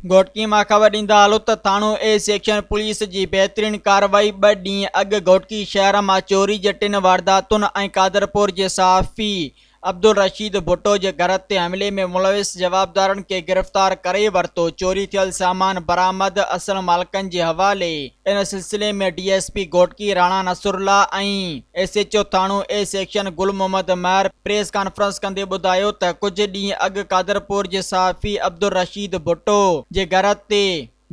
گهوٽڪي مان خبر ڏيندا هلون ته ٿاڻو اي سيڪشن پوليس جي بهترين ڪارروائي ٻه ڏينهن اڳ گهوٽڪي شهر مان چوري جي ٽن وارداتن ۽ قادرپور جي صحافي عبدالرشيد ڀٽو جي گهر تي حملي ۾ ملوث جوابدارن کي گرفتار ڪري ورتو، چوري ٿيل سامان برآمد، اصل مالڪن جي حوالي. ان سلسلي ۾ D S P Ghotki Rana Nasrullah ۽ S H O Thano A section Gul Muhammad Mehar press conference ڪندي ٻڌايو ته ڪجهه ڏينهن اڳ قادرپور جي صحافي عبدالرشيد ڀٽو جي گهر تي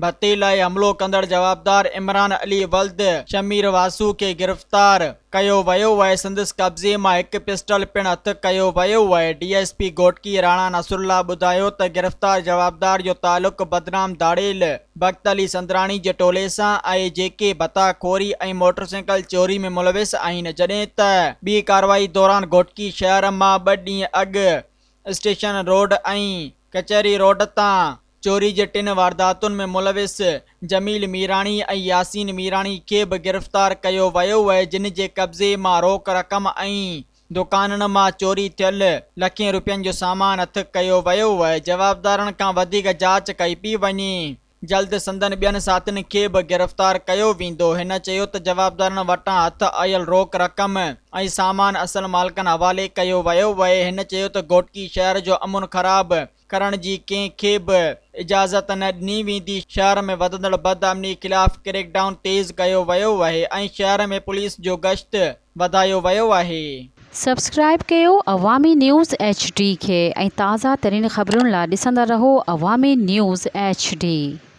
ڀتي لاء حملو ڪندڙ جوابدار عمران علي ولد شمير واسو کي گرفتار ڪيو ويو آهي سندس قبضي مان هڪ پسٽل پڻ هٿ ڪيو ويو آهي D S P Ghotki Rana Nasrullah ٻڌايو ته گرفتار جوابدار جو تعلق بدنام ڌاڙيل بخت علي سندراڻي جي ٽولي سان آهي جيڪي ڀتا خوري ۽ موٽرسائيڪل چوري ۾ ملوث آهن جڏهن ته ٻي ڪارروائي دوران گهوٽڪي شهر مان ٻه ڏينهن اڳ اسٽيشن روڊ ۽ ڪچهري روڊ تان چوري جي ٽن وارداتن ۾ ملوث جميل ميراڻي ۽ ياسين ميراڻي کي به گرفتار ڪيو ويو آهي جن جي قبضي مان روڪ رقم ۽ دڪانن مان چوري ٿيل لکين روپين جو سامان هٿ ڪيو ويو آهي جوابدارن کان وڌيڪ جاچ ڪئي پئي وڃي جلد سندن ٻين ساٿين کي به گرفتار ڪيو ويندو هن چيو ته جوابدارن وٽان هٿ آيل روڪ رقم ۽ سامان اصل مالڪن حوالي ڪيو ويو آهي هن چيو ته گهوٽڪي شهر جو امن خراب ڪرڻ جي ڪنهن کي به اجازت نه ڏني ويندي، شهر ۾ وڌندڙ بدامني خلاف ڪريڪ ڊائون تيز ڪيو ويو آهي ۽ شهر ۾ پوليس جو گشت وڌايو ويو آهي. سبسڪرائيب ڪيو عوامي نيوز ايڇ ڊي کي ۽ تازه ترين خبرن لا ڏسندا رهو عوامي نيوز ايڇ ڊي.